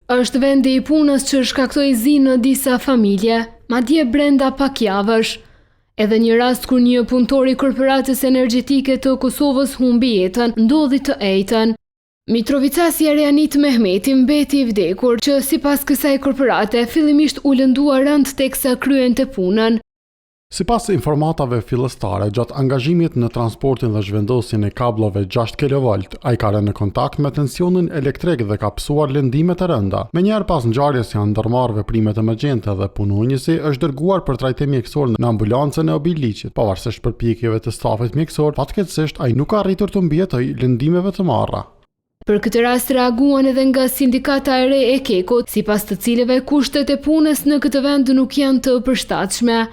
Është vendi i punës që shkaktoi zi në disa familje, madje brenda pak javësh. Edhe një rast kur një punëtor i Korporatës Energjetike të Kosovës humbi jetën, ndodhi të enjten. Mitrovicasi Arianit Mehmeti mbeti i vdekur, që sipas kësaj korporate, fillimisht u lëndua rëndë teksa kryente punën. Sipas informatave fillestare, gjatë angazhimit në transportin dhe zhvendosjen e kabllove 6 kilovolt, ai ka rënë në kontakt me tensionin elektrik dhe ka pësuar lëndime të rënda. Menjëherë pas ngjarjes janë ndërmarrë veprimet emergjente dhe punonjësi është dërguar për trajtim mjekësor në ambulancën e Obiliqit. Pavarësisht përpjekjeve të stafit mjekësor, fatkeqësisht ai nuk ka arritur t'u mbijetojë lëndimeve të marra. Për këtë rast reaguan edhe nga Sindikata e re e KEK-ut, sipas të cilëve kushtet e punës në këtë vend nuk janë të përshtatshme.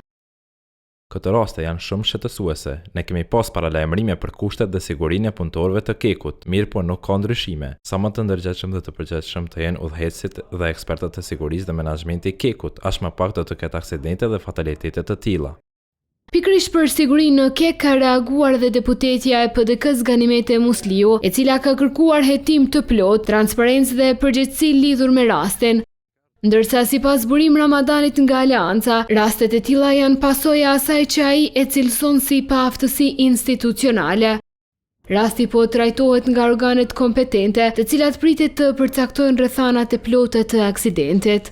Këto raste janë shumë shqetësuese. Ne kemi pas paralajmërime për kushtet dhe sigurinë e punëtorëve të KEK-ut, mirëpo nuk ka ndryshime. Sa më të ndërgjegjshëm dhe të përgjegjshëm të jenë udhëheqësit dhe ekspertët e sigurisë dhe menaxhmenti i KEK-ut, aq më pak do të ketë aksidente dhe fatalitete të tilla. Pikërisht për sigurinë në KEK ka reaguar dhe deputetja e PDK-së Ganimete Musliu, e cila ka kërkuar hetim të plotë, transparencë dhe përgjegjësi lidhur me rastin. Ndërsa sipas Burim Ramadanit nga Aleanca, rastet e tilla janë pasojë e asaj që ai e cilëson si paaftësi institucionale. Rasti po trajtohet nga organet kompetente, të cilat pritet të përcaktojnë rrethanat e plota të aksidentit.